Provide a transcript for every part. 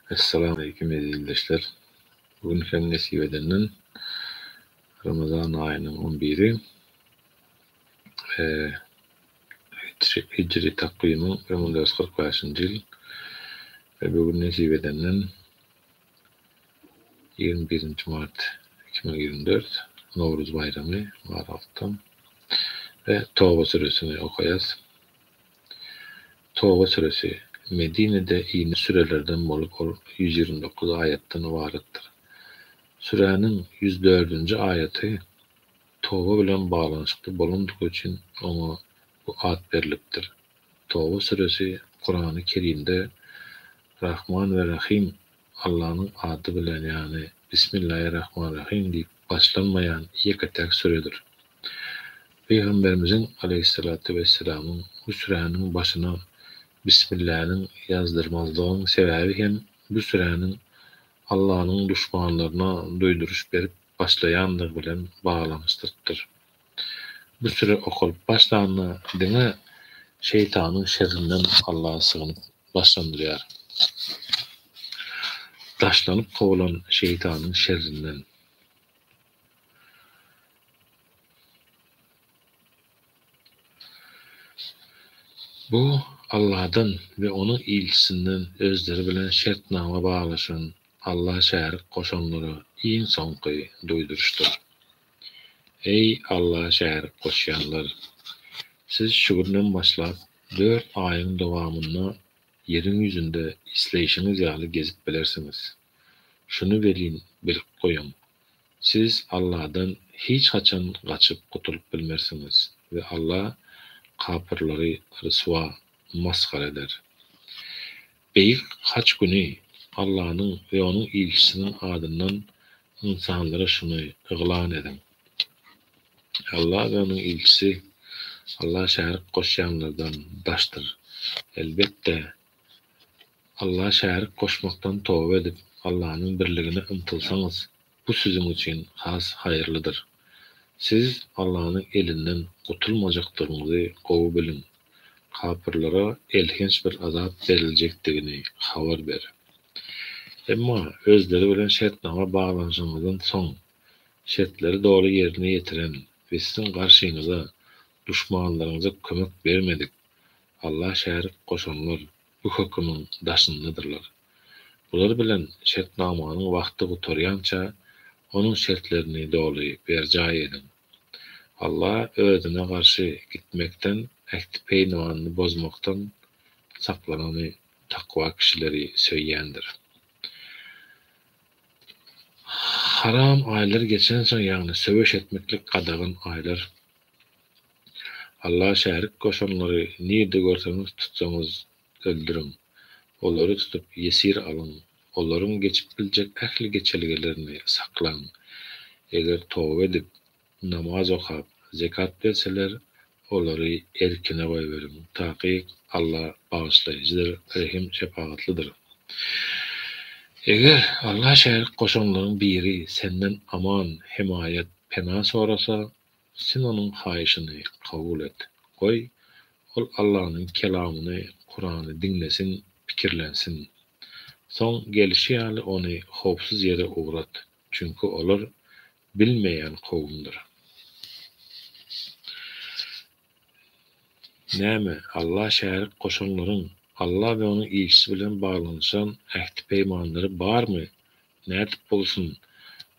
Essalamu aleýkum eziz ildeşler. Bu gün hem nesip edenden Ramazan aýynyň on biri hijri takwymyň 1445-nji ýyl we bu gün nesip edenden 21-nji mart 2024 Nowruz baýramy Maraltdan we Toba süresini okaýas. Toba süresi, Medinede inen sürelerden bolup ol 129 aýatdan ybaratdyr. Süräniň ýüz dördünji aýaty toba bilen baglanyşykly bolandygy üçin oňa bu at berlipdir. Toba süresi Kurany Kerimde Rahman we Rahym Allanyň ady bilen ýagny Bismillaýi-Rahman-Rahym diýip başlanmaýan ýeke-täk süredir. Pygamberimiziň aleýhissalatu wessalamyň bu süräniň başyna Bismilläniň ýazdyrmazlygyň sebäbi hem bu süräniň Allanyň duşmanlaryna duýduryş berip başlaýandygy bilen baglanyşdyrypdyr. Bu süre okalyp başlanda diňe şeýtanyň şerrinden Allaha sygynyp başlanylýar. Daşlanyp kowulan şeýtanyň şerrinden. Bu Alladan we Onuň ilçisinden özleri bilen şertnama baglaşan Alla şärik goşanlara iň soňky duýduryşdyr. Eý, Alla şärik goşýanlar! Siz şu günden başlap dört aýyň dowamynda ýeriň ýüzünde isleýşiňiz ýaly gezip bilersiňiz. Şuny welin bilip goýuň, siz Alladan hiç haçan gaçyp gutulyp bilmersiňiz we Alla kapyrlary ryswa, masgara eder. Beýik haç güni Allanyň we Onuň ilçisiniň adyndan ynsanlara şuny yglan ediň, Alla we Onuň ilçisi Alla şärik goşýanlardan daşdyr. Elbetde, Alla şärik goşmakdan toba edip, Allanyň birligine ymtylsaňyz, bu siziň üçin has haýyrlydyr. Siz Allanyň elinden gutulmajakdygyňyzy gowy biliň. Kapyrlara elhenç bir azap beriljekdigini habar ber. Emma özleri bilen şertnama baglanyşyňyzdan soň, şertleri doly ýerine ýetiren we siziň garşyňyza duşmanlaryňyza kömek bermedik, Alla şärik goşanlar bu hökümiň daşyndadyrlar. Bular bilen şertnamanyň wagty gutarýança onuň şertlerini doly berjaý ediň. Alla özüne garşy gitmekden, ähti-peýmanyny bozmakdan saklanany takwa kişileri söýýändir. Haram aýlar geçensoň, ýagny söweş etmeklik gadagan aýlar Alla şärik goşanlary nirde görseňiz tutsaňyz öldüriň. Olary tutup ýesir alyň. Olaryň geçip biljek ähli geçelgelerini saklaň. Eger toba edip, namaz okap, zekat berseler, olary erkine goýberiň. Takyk Alla bagyşlaýjydyr, rehim-şepagatlydyr. Eger Alla şärik goşanlaryň biri senden aman, hemaýat, pena sorasa, Sen onuň haýyşyny kabul et. Goý, ol Allanyň kelamyny, Kurany diňlesin, pikirlensin. Soň gelşi ýaly ony howpsuz ýere ugrat, çünki olar bilmeýän kowumdyr. Näme, Alla şärik goşanlaryň Alla we Onuň ilçisi bilen baglanyşan ähti-peýmanlary barmy Nädip bolsun,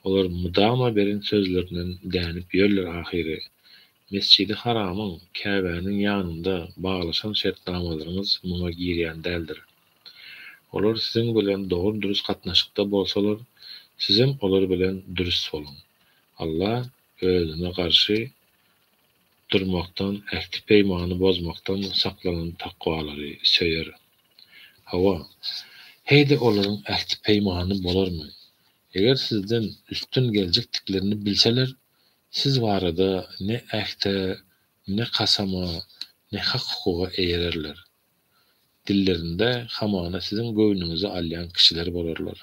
olar mydama beren sözlerinden dänip ýörler ahyry. Mesjidi Haramyň, Käbäniň ýanynda baglaşan şertnamalaryňyz muňa girýän däldir. Olar siziň bilen dogry-dürüst gatnaşykda bolsalar, sizem olar bilen dürüst boluň. Alla özüne garşy durmakdan, ähti-peýmany bozmakdan saklanan takwalary söýer. Hawa, heý-de olaryň ähti-peýmany bolarmy? Eger sizden üstün geljekdiklerini bilseler, siz barada ne ähte, ne kasama, ne hak-hukuga eýererler. Dillerinde hamana siziň göwnüňizi alýan kişiler bolarlar.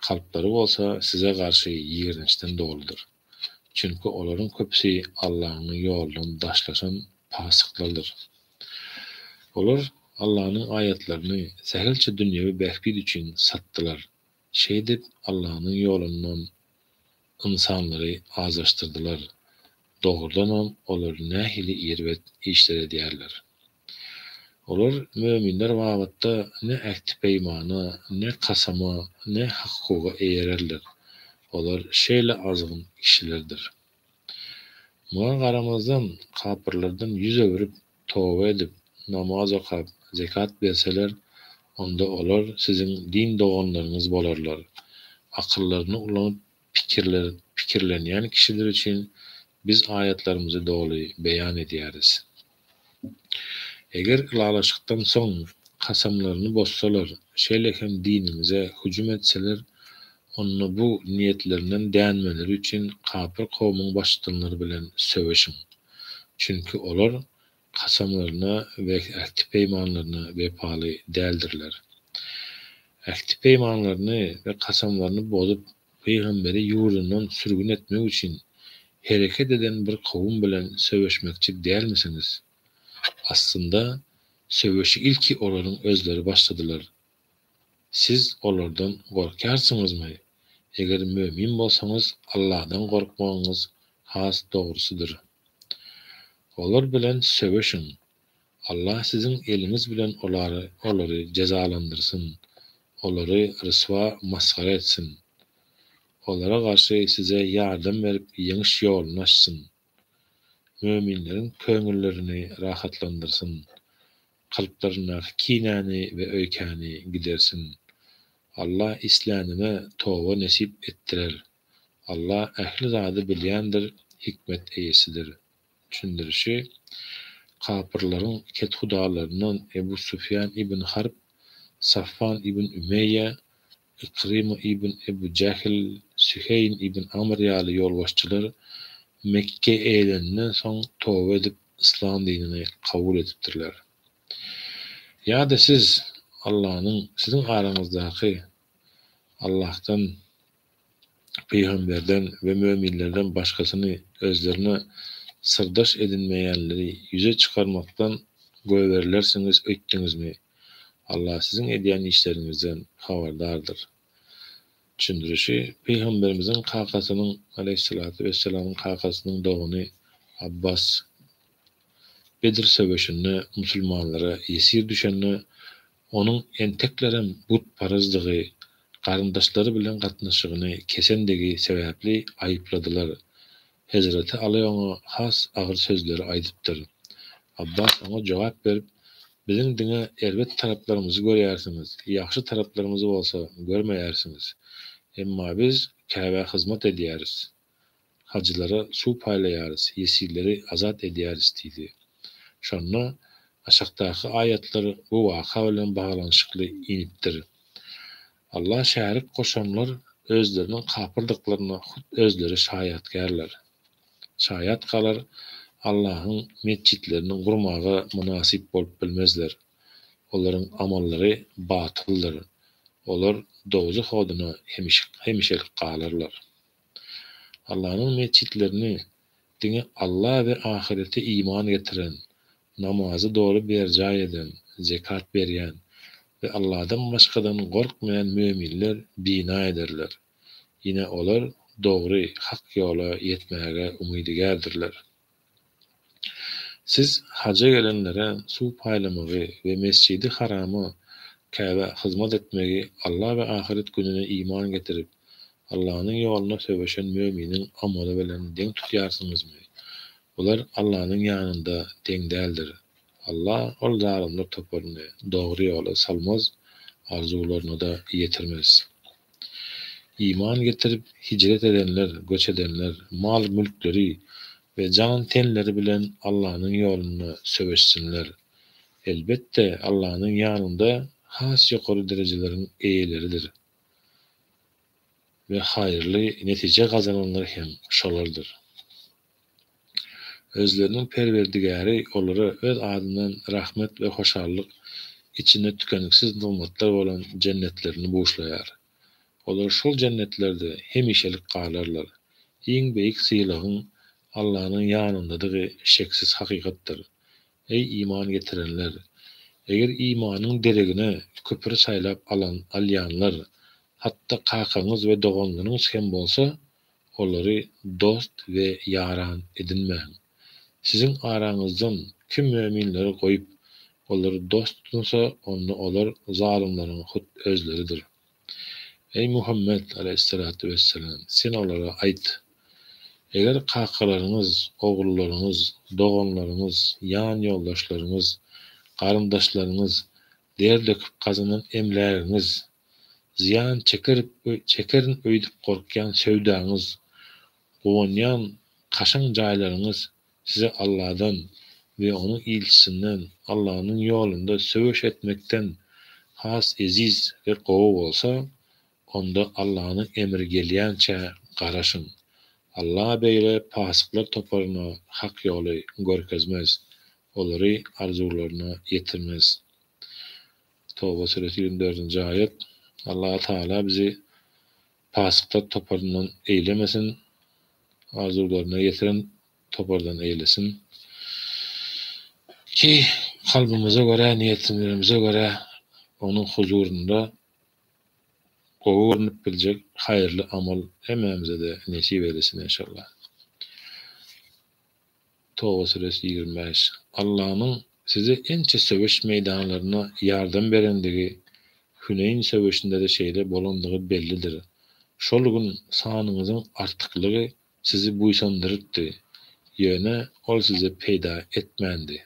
Kalplary bolsa size garşy ýigrençden doludyr. Çünki olaryň köpüsi Allanyň ýolundan daşlaşan pasyklardyr. Olar Allanyň aýatlaryny sähelçe dünýewi bähbit üçin satdylar. Şeýdip, Allanyň ýolundan ynsanlary azaşdyrdylar. Dogrudanam, olar nähili erbet işler edýärler. Olar möminler babatda ne ähti-peýmana, ne kasama, ne hak-hukuga eýererler. Olar şeýle azgyn kişilerdir. Muňa garamazdan, kapyrlardan ýüz öwrüp, toba edip, namaz okap, zekat berseler, onda olar siziň din doganlaryňyz bolarlar. Akyllaryny ulanyp pikirlenýän kişiler üçin Biz aýatlarymyzy doly beýan edýäris. Eger ylalaşykdan soň kasamlaryny bozsalar, şeýle hem diniňize hüjüm etseler, onda bu niýetlerinden dänmeleri üçin kapyr kowumyň baştutanlary bilen söweşiň. Çünki olar kasamlaryna we ähti-peýmanlaryna wepaly däldirler. Ähti-peýmanlaryny we kasamlaryny bozup, pygamberi ýurdundan sürgün etmek üçin hereket eden bir kowum bilen söweşmekçi dälmisiňiz? Aslynda, söweşi ilki olaryň özleri başladylar. Siz olardan gorkýarsyňyzmy? Eger mömin bolsaňyz, Allahdan gorkmagyňyz has dogrusydyr. Olar bilen söweşiň! Allah siziň eliňiz bilen olary olary jezalandyrsyn, olary ryswa masgara etsin. Olara garşy size ýardam berip ýeňiş ýoluny açsyn. Möminleriň köňüllerini rahatlandyrsyn. Kalplaryndaky kinäni we öýkäni gidersin. Allah islänine toba nesip etdirer. Allah ähli zady bilýändir, hikmet eýesidir. Düşündirişi, Kapyrlaryň kethudalaryndan Ebu Sufýan ibn Harb, Safwan ibn Ümeýýe, Ykrima ibn Ebu Jähil, Süheýn ibn Amr ýaly ýolbaşçylar Mekge eýeleninden soň toba edip yslam dinini kabul edipdirler. Ýa-da siz Allanyň siziň araňyzdaky Allahdan Pygamberden we möminlerden başgasyny özlerine syrdaş edinmeýänleri ýüze çykarmakdan goýberilersiňiz öýtdüňizmi? Allah siziň edýän işleriňizden habardardyr. Düşündirişi, Pygamberimiziň kakasynyň, aleýhissalatu wessalamyň kakasynyň dogany Abbas Bedr söweşinde musulmanlara ýesir düşende Onuň enteklerem butparazdygy, garyndaşlary bilen gatnaşygyny kesendigi sebäpli aýypladylar. Hezreti Aly oňa has agyr sözleri aýdypdyr. Abbas oňa jogap berip, Biziň diňe erbet taraplarymyzy görýärsiňiz, ýagşy taraplarymyzy bolsa görmeýärsiňiz. Emma biz Käbä hyzmat edýäris. Hajylara suw paýlaýarys, ýesirleri azat edýäris diýdi. Şonda aşakdaky aýatlar bu waka bilen baglanyşykly inipdir. Alla şärik goşanlar özleriniň kapyrdyklaryna hut özleri şaýatgärler. Şaýat galar, Allahyň metjitlerini gurmaga mynasyp bolup bilmezler. Olaryň amallary batyldyr. Olar dowzah oduna hemişelik galarlar. Allanyň metjitlerini diňe Alla we ahyrete iman getiren, namazy doly berjaý eden, zekat berýän we Alladan başgadan gorkmaýan möminler bina ederler. Ine olar dogry, hak ýola ýetmäge umydygärdirler. Siz haja gelenlere suw paýlamagy we Mesjidi Harama, Käbä, hyzmat etmegi Alla we ahyret gününe iman getirip, Allanyň ýolunda söweşen möminiň amaly bilen deň tutýarsyňyzmy? Bular Allanyň ýanynda deň däldir. Alla ol zalymlar toparyny dogry ýola salmaz, arzuwlaryna-da ýetirmez. Iman getirip, hijret edenler, göç edenler, mal-mülkleri we jan-tenleri bilen Allanyň ýolunda söweşsinler. Elbetde, Allanyň ýanynda has ýokary derejeleriň eýeleridir we haýyrly netije gazananlar hem şolardyr. Özleriniň Perwerdigäri olara Öz adyndan rahmet we hoşallyk, içinde tükeniksiz nygmatlar bolan jennetlerini buşlaýar. Olar şol jennetlerde hemişelik galarlar. Iň beýik sylagyň Allanyň ýanyndadygy şeksiz hakykatdyr. Eý, iman getirenler! Eger imanyň deregine küpüri saýlap alan alýanlar, hatda kakaňyz we doganlaryňyz hem bolsa, olary dost we ýaran edinmäň. Siziň araňyzdan kim möminleri goýup, olary dost tutunsa, onda olar zalymlaryň hut özleridir. Eý, Muhammet, aleýhissalatu wessalam, sen olara aýt, Eger kakalaryňyz, ogullaryňyz, doganlaryňyz, ýan-ýoldaşlaryňyz, garyndaşlaryňyz, der döküp gazanan emlägiňiz, zyýan çekerin öýdüp gorkýan söwdaňyz, guwanýan kaşaň jaýlaryňyz size Alladan we Onuň ilçisinden, Allanyň ýolunda söweş etmekden has eziz we gowy bolsa, onda Allanyň emri gelýänçä garaşyň. Alla beýle pasyklar toparyna hak ýoly görkezmez, olary arzuwlaryna ýetirmez. Toba süresi 24-nji aýat. Allatagala bizi pasyklar toparyndan eýlemesin, arzuwlaryna ýetiren topardan eýlesin. Ki, kalbymyza görä, niýetlerimize görä Onuň huzurynda gowy görnüp biljek haýyrly amal hemmämize-de nesip eýlesin enşallah. Toba süresi 25. Allanyň size ençe söweş meýdanlarynda ýardam berendigi, Hüneýn söweşinde-de şeýle bolandygy bellidir. Şol gün sanyňyzyň artyklygy sizi buýsandyrypdy, ýöne ol size peýda etmändi.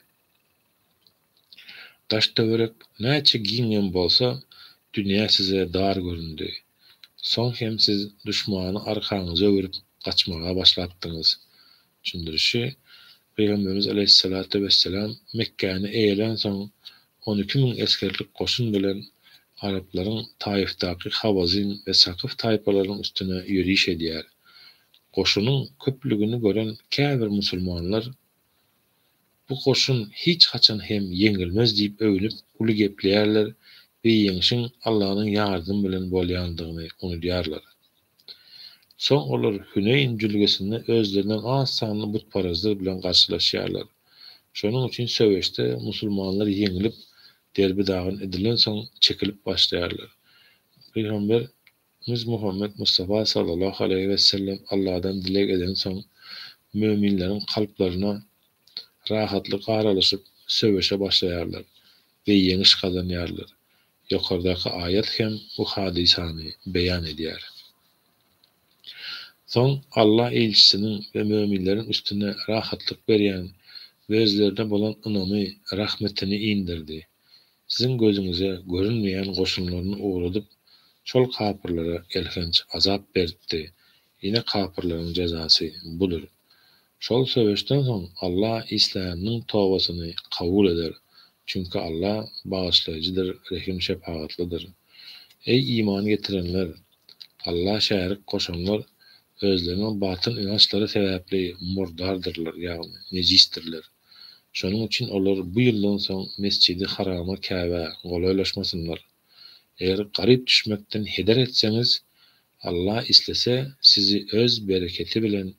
Daş-töwerek näçe giňem bolsa, dünýä size dar göründi. Soň hem siz duşmany arkaňyza öwrüp gaçmaga başlapdyňyz. Düşündirişi, Pygamberimiz aleýhissalatu wesselam Mekgäni eýelänsoň 12 000 esgerlik goşun bilen araplaryň Taifdaky Hawazin we Sakyf taýpalarynyň üstüne ýöriş edýär. Goşunyň köplügini gören käbir musulmanlar Bu goşun hiç haçan hem ýeňilmez diýip öwnüp uly gepleýärler we ýeňşiň Allanyň ýardymy bilen bolýandygyny unudýarlar. Soň olar Hüneýn jülgesinde özlerinden az sanly butparazlar bilen garşylaşýarlar. Şonuň üçin söweşde musulmanlar ýeňlip, derbi-dagyn edilensoň çekilip başlaýarlar. Pygamber Miz Muhammet Mustafa sallallahu aleýhi wesellem Alladan dileg edensoň, möminleriň kalplaryna rahatlyk aralaşyp, söweşe başlaýarlar we ýeňiş gazanýarlar. Ýokardaky aýat hem bu hadysany beýan edýär. Soň Alla ilçisiniň we möminleriň üstüne rahatlyk berýän we özlerine bolan ynamy, rahmetini inderdi. Siziň gözüňize görünmeýän goşunlaryny ugradyp, şol kapyrlara elhenç azap beripdi. Ine kapyrlaryň jezasy budur. Şol söweşden soň Alla isläniniň tobasyny kabul eder. Çünki Alla Bagyşlaýjydyr, Rehim-şepagatlydyr. Eý, iman getirenler! Alla şärik goşanlar özleriniň batyl ynançlary sebäpli murdardyrlar, ýagny nejisdirler. Şonuň üçin olar bu ýyldan soň Mesjidi Harama Käbä golaýlaşmasynlar. Eger garyp düşmekden heder etseňiz, Alla islese, sizi Öz bereketi bilen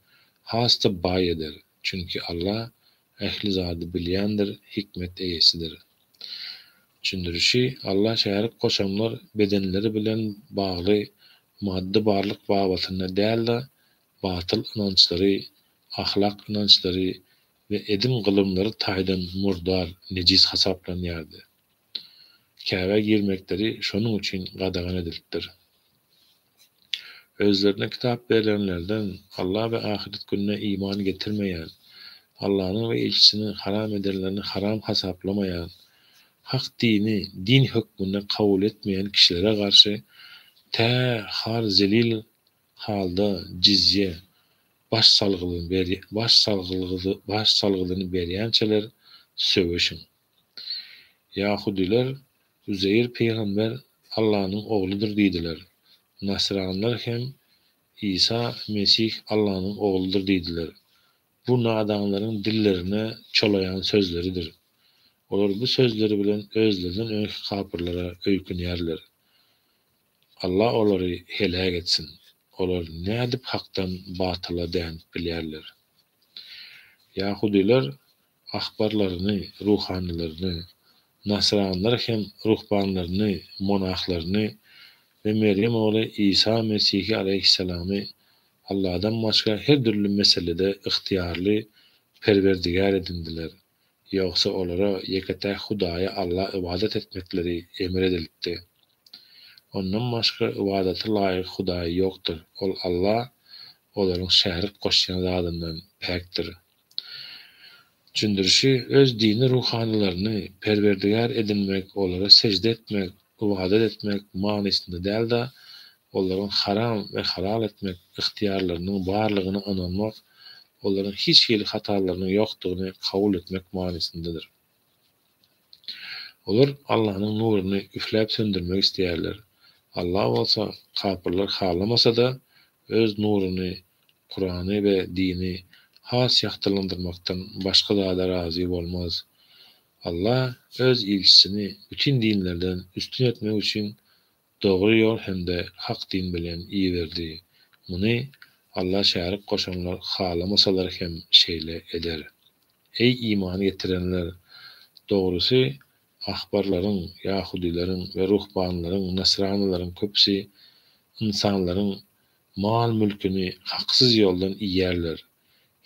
has-da baý eder. Çünki Alla ähli zady bilýändir, hikmet eýesidir. Düşündirişi, Alla şärik goşanlar bedenleri bilen bagly maddy barlyk babatynda däl-de, batyl ynançlary, ahlak ynançlary we edim-gylymlary taýdan murdar, nejis hasaplanýardy. Käbä girmekleri şonuň üçin gadagan edilipdir. Özlerine kitap berlenlerden Alla we ahyret gününe iman getirmeýän, Allanyň we ilçisiniň haram edenlerini haram hasaplamaýan, hak dini din hökmünde kabul etmeýän kişilere garşy tä har-zelil halda jizýe, baş salgydyny baş salgydy baş salgydyny berýänçäler söweşiň. Ýahudylar Uzeýr pygamber Allanyň ogludyr diýdiler. Nasranlar hem Isa Mesih Allanyň ogludyr diýdiler. Bu nadanlaryň dillerine çolaýan sözleridir. Olar bu sözleri bilen özlerinden öňki kapyrlara öýkünýärler. Alla olary heläk etsin. Olar nädip hakdan batyla dänip bilýärler? Ýahudylar ahbarlaryny, ruhanylaryny, nasranlar hem ruhbanlaryny, monahlaryny we Merýem ogly Isa Mesihi alaýhyssalamy Alladan başga her dürli meselede ygtyýarly perwerdigär edindiler. Ýogsa olara ýeke-täk Hudaýa Alla ybadat etmekleri emir edilipdi. Ondan başga ybadata laýyk Hudaý ýokdur, Ol Alla olaryň şärik goşýan zadyndan päkdir. Düşündirişi, Öz dini ruhanylaryny perwerdigär edinmek olara sežde etmek, ybadat etmek manysynda däl-de, olaryň haram we halal etmek ygtyýarlarynyň barlygyna ynanmak, olaryň hiç hili hatalarynyň ýokdugyny kabul etmek manysyndadyr. Olar Allanyň nuruny üfläp söndürmek isleýärler. Alla bolsa, kapyrlar halamasa-da, Öz nuruny, Kurany we dini has ýagtylandyrmakdan başga zada razy bolmaz. Alla Öz ilçisini bütin dinlerden üstün etmek üçin dogry ýol hem-de hak din bilen iberdi. Muny Alla şärik goşanlar halamasalar hem şeýle eder. Eý iman getirenler! Dogrusy, ahbarlaryň, ýahudylaryň, we ruhbanlaryň, nasranylaryň, köpüsi ynsanlaryň mal-mülküni haksyz ýoldan iýýärler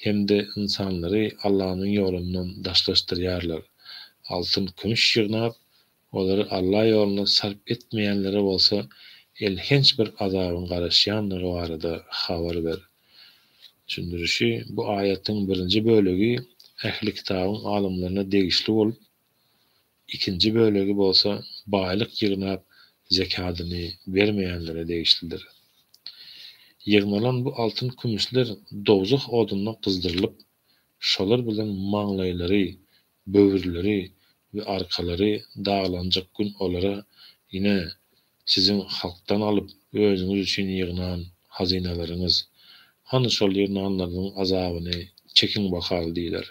hem-de ynsanlary Allanyň ýolundan daşlaşdyrýarlar. Altyn-kümüş ýygnap, Olary Alla ýolunda sarp etmeýänlere bolsa elhenç bir azabyň garaşýandygy barada habar ber. Düşündirişi, Bu aýatyň birinji bölegi ähli-kitabyň alymlaryna degişli bolup, ikinji bölegi bolsa baýlyk ýygnap zekadyny bermeýänlere degişlidir. Ýygnalan bu altyn-kümüşler dowzah odunda gyzdyrylyp, şolar bilen maňlaýlary, böwürleri we arkalary daglanjak gün olara, Ine, siziň halkdan alyp, özüňiz üçin ýygnan hazynalaryňyz. Hany şol ýygnanlaryňyzyň azabyny çekiň bakaly diýler.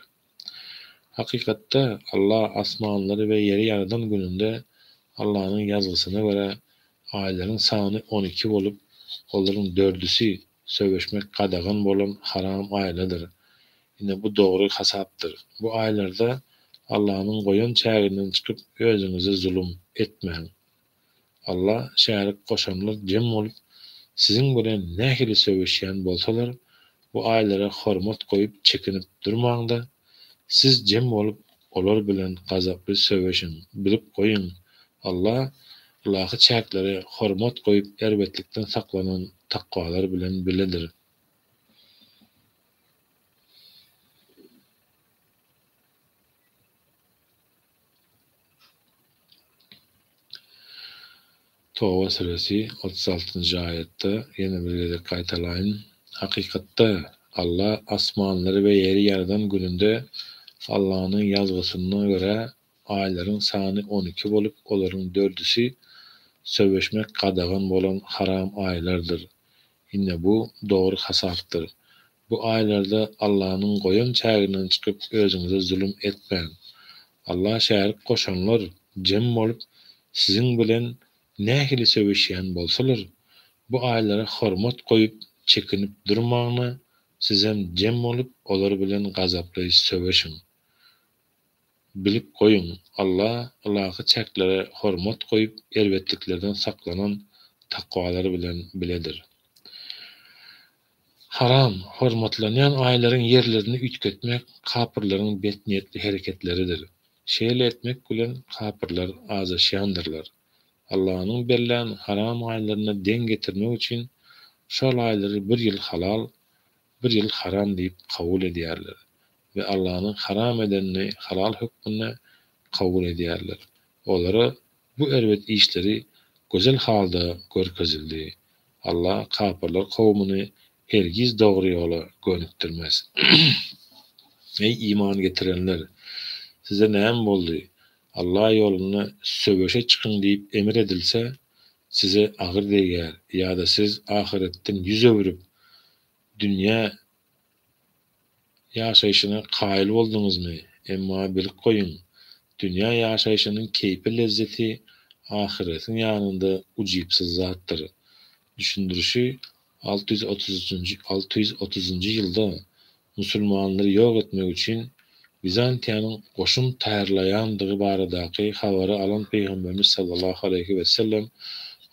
Hakykatda, Alla asmanlary we ýeri ýaradan gününde Allanyň ýazgysyna görä, aýlaryň sany 12 bolup, olaryň dördüsi söweşmek gadagan bolan haram aýladyr. Ine, bu dogry hasapdyr. Bu aýlarda Allanyň goýan çäginden çykyp özüňize zulum etmäň. Alla şärik goşanlar jem bolup, siziň bilen nähili söweşýän bolsalar, bu aýlara hormat goýup çekinip durmaň-da, siz jem bolup olar bilen gazaply söweşiň, bilip goýuň, Alla ylahy çäklere hormat goýup erbetlikden saklanan takwalar bilen biledir. Toba süresi, 36-njy aýatda ýene bir gezek gaýtalaýyn, Hakykatda, Alla asmanlary we ýeri ýaradan gününde Allanyň ýazgysyna görä aýlaryň sany 12 bolup, olaryň dördüsi söweşmek gadagan bolan haram aýlardyr. Ine bu dogry hasapdyr. Bu aýlarda Allanyň goýan çäginden çykyp özüňize zulum etmäň. Alla şärik goşanlar jem bolup siziň bilen nähili söweşýän bolsalar, bu aýlara hormat goýup çekinip durmagyna sizem jem bolup olar bilen gazaply söweşiň. Bilip goýuň, Alla ylahy çäklere hormat goýup erbetliklerden saklanan takwalar bilen biledir. Haram, hormatlanýan aýlaryň ýerlerini üýtgetmek kapyrlaryň betniýetli hereketleridir. Şeýle etmek bilen kapyrlar azaşýandyrlar. Allanyň bellän haram aýlaryna deň getirmek üçin şol aýlary bir ýyl halal, bir ýyl haram diýip kabul edýärler we Allanyň haram edenini halal hökmünde kabul edýärler. Olara bu erbet işleri gözel halda görkezildi. Alla kapyrlar kowumyny hergiz dogry ýola gönükdirmez. Eý, iman getirenler! Size näme boldy? Alla ýolunda söweşe çykyň diýip emir edilse, size agyr degýär ýa-da siz ahyretden ýüz öwrüp, dünýä ýaşaýşyna kaýyl bolduňyzmy? Emma bilip goýuň, dünýä ýaşaýşynyň keýpi-lezzeti ahyretiň ýanynda ujypsyz zatdyr. Düşündirişi. 633-nji 630-njy ýylda musulmanlary ýok etmek üçin Wizantiýanyň goşun taýýarlaýandygy baradaky habary alan Pygamberimiz sallallahu aleýhi wesellem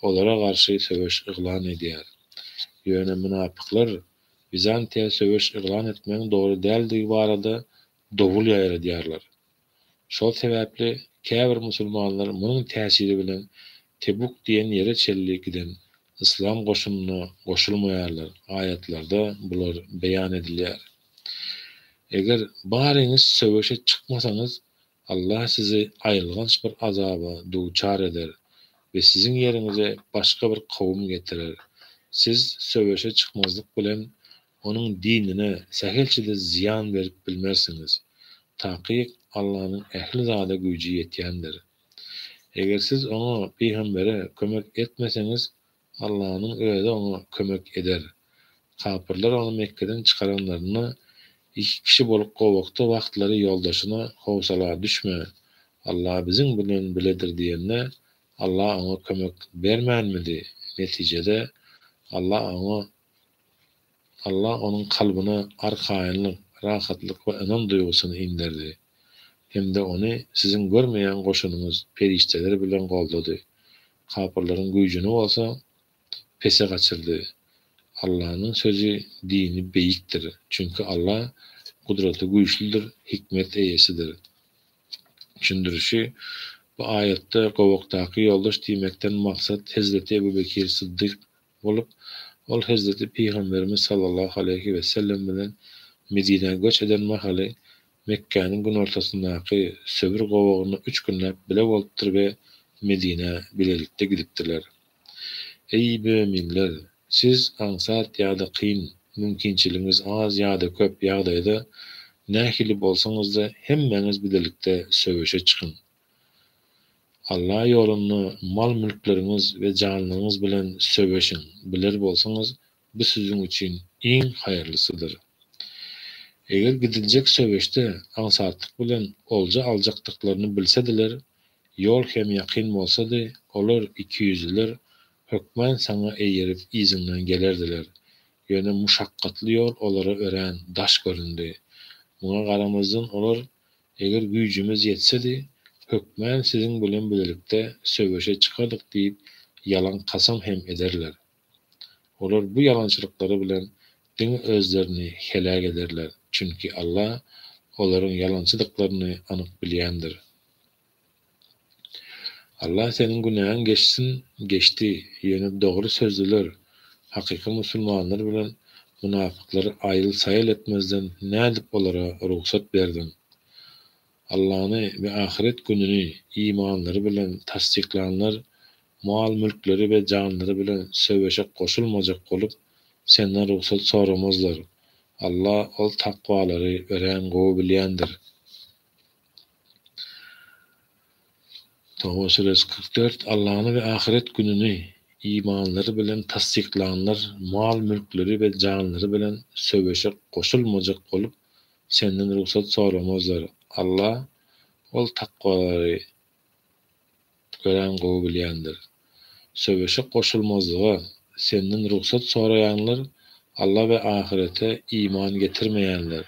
olara garşy söweş yglan edýär. Ýöne mynapyklar Wizantiýa söweş yglan etmegiň dogry däldigi barada dowul ýaýradýarlar. Şol sebäpli käbir musulmanlar munuň täsiri bilen Tebuk diýen ýere çenli giden yslam goşunyna goşulmaýarlar, aýatlarda bular beýan edilýär. Eger baryňyz söweşe çykmasaňyz, Allah sizi aýylganç bir azaba duçar eder we siziň ýeriňize başga bir kowum getirer. Siz söweşe çykmazlyk bilen Onuň dinine sähelçe-de zyýan berip bilmersiňiz. Takyk, Allanyň ähli zada güýji ýetýändir. Eger siz oňa, pygambere, kömek etmeseňiz, Allanyň özi oňa kömek eder. Kapyrlar ony Mekgeden çykaranlarynda, iki kişi bolup gowakda wagtlary ýoldaşyna, Howsala düşme, Alla biziň bilen biledir diýende, Alla oňa kömek bermänmidi? Netijede, Alla oňa Allah onuň kalbyna arkaýynlyk, rahatlyk we ynam duýgusyny inderdi. Hem-de ony siziň görmeýän goşunyňyz, perişdeler bilen goldady. Kapyrlaryň güýjüni bolsa pese gaçyrdy. Allanyň sözi, dini beýikdir. Çünki Allah gudraty güýçlüdir, hikmet eýesidir. Düşündirişi, Bu aýatda gowakdaky ýoldaş diýmekden maksat hezreti Ebu Bekir Syddyk bolup, ol hezreti Pygamberimiz sallallahu aleýhi wesellem bilen Medinä göç eden mahaly Mekgäniň günortasyndaky Söwr gowagynda üç günläp bile bolupdyr we Medinä bilelikde gidipdirler. Eý, möminler! Siz aňsat ýa-da kyn, mümkinçiligiňiz az ýa-da köp ýagdaýda nähili bolsaňyz-da hemmäňiz bilelikde söweşe çykyň. Alla ýolunda mal-mülkleriňiz we janlaryňyz bilen söweşiň, biler bolsaňyz, bu siziň üçin iň haýyrlysydyr. Eger gidiljek söweşde aňsatlyk bilen olja aljakdyklaryny bilsediler, ýol hem ýakyn bolsady, olar, ikiýüzlüler, hökman saňa eýerip yzyňdan gelerdiler. Ýöne muşakgatly ýol olara örän daş göründi. Muňa garamazdan olar Eger güýjümiz ýetsedi, hökmän siziň bilen bilelikde söweşe çykardyk diýip ýalan kasam hem ederler. Olar bu ýalançylyklary bilen diňe özlerini heläk ederler, çünki Alla olaryň ýalançydyklaryny anyk bilýändir. Allah seniň günäňi geçsin, geçdi, ýöne dogry sözlüler, hakyky musulmanlar bilen mynafyklary aýyl-saýyl etmezden nädip olara rugsat berdiň? Allany we ahyret gününi imanlary bilen tassyklanlar mal-mülkleri we janlary bilen söweşe goşulmajak bolup, senden rugsat soramazlar. Allah ol takwalary örän gowy bilýändir. Toba süresi 44 Allany we ahyret gününi imanlary bilen tassyklanlar mal-mülkleri we janlary bilen söweşe goşulmajak bolup, senden rugsat soramazlar. Alla Ol takwalary örän gowy bilýändir. Söweşe goşulmazlyga senden rugsat soraýanlar Alla we ahyrete iman getirmeýänler,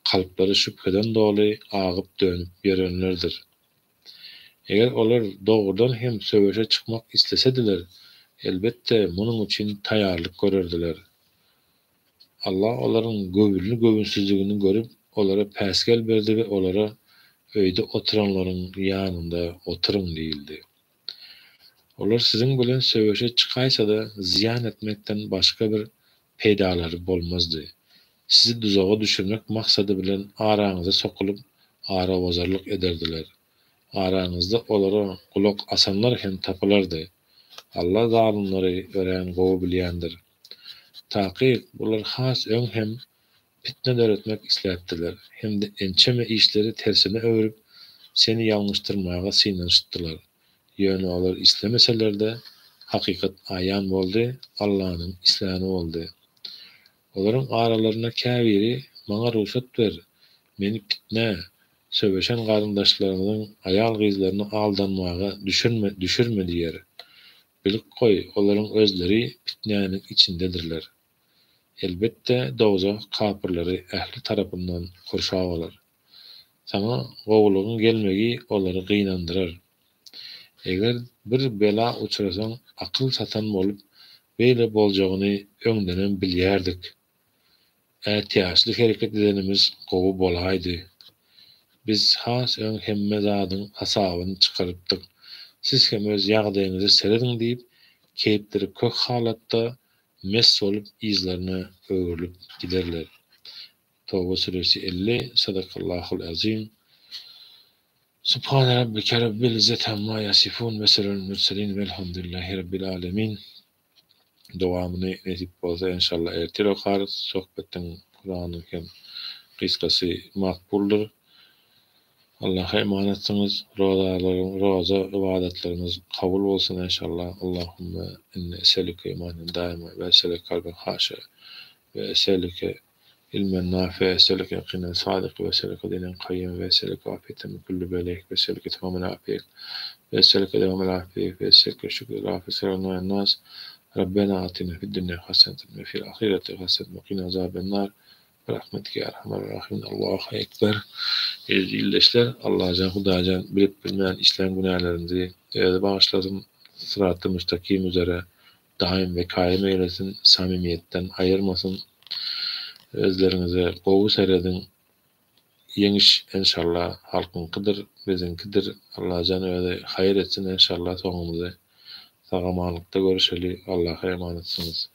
kalplary şübheden doly agyp-dönüp ýörenlerdir. Eger olar dogrudan hem söweşe çykmak islesediler, elbetde, munuň üçin taýýarlyk görerdiler. Allah olaryň göwünli-göwünsizligini görüp, olara päsgel berdi we olara, Öýde oturanlaryň ýanynda oturyň diýildi. Olar siziň bilen söweşe çykaýsa-da, zyýan etmekden başga bir peýdalary bolmazdy. Sizi duzaga düşürmek maksady bilen araňyza sokulyp, arabozarlyk ederdiler. Araňyzda olara gulak asanlar hem tapylardy. Alla zalymlary örän gowy bilýändir. Takyk, bular has öň hem pitne döretmek isläpdiler hem-de ençeme işleri tersine öwrüp, seni ýalňyşdyrmaga synanyşdylar. Ýöne olar islemeseler-de, hakykat aýan boldy, Allanyň isläni boldy. Olaryň aralarynda käbiri, Maňa rugsat ber, meni pitnä, söweşen garyndaşlarymyzyň aýal-gyzlaryny aldanmaga düşürme, düşürme diýer. Bilip goý, olaryň özleri pitnäniň içindedirler. Elbetde dowzah kapyrlary ähli tarapyndan gurşap alar. Saňa gowulygyň gelmegi olary gynandyrar. Eger bir bela uçrasaň akyl satan bolup beýle boljagyny öňdenem bilýärdik. Ätiýaçly hereket edenimiz gowy bolaýdy. Biz has öň hemme zadyň hasabyny çykarypdyk. Siz hem öz ýagdaýyňyza serediň diýip, keýpleri kök halatda mes bolup yzlaryna öwrülip giderler. Toba süresi 50, Sadakallahul azim. Subhane rabbike rabbil izzeti amma ýasifun we selamün mürselin welhamdülillahi rabbil alemin. Dowamyny nesip bolsa enşalla ertir okarys. Söhbetiň Kuranyň hem gysgasy makbuldyr. Allaha emanatsyňyz. Rozalaryň roza ybadatlaryňyz kabul bolsun enşalla. Allahümme inni eselüke imanen daima we eselüke kalben haşa we eselüke ilmen nafi'a eselüke yakinen sadyka we eselüke dinen kayyim we eselüke afiyeten min kulli belek we eselüke tamamel afiyet we eselüke devamel afiyet we eselüke şükür afiyet nas Rabbena atina fid dunya haseneten ve fil ahireti haseneten ve qina azaben nar. Birahmetike ya erhamer rahimin. Allahu ekber. Eziz ildeşler, Allajan Hudaýjan bilip bilmän işlän günälerimizi özi bagyşlasyn, syraty müstakim üzere daýym we kaýym eýlesin, samimiýetden aýyrmasyn. Özleriňize gowy serediň. Ýeňiş enşalla halkyňkydyr, biziňkidir. Allajan özi haýyr etsin enşalla soňumyzy sag-amanlykda görüşeli. Allaha emanetsiňiz.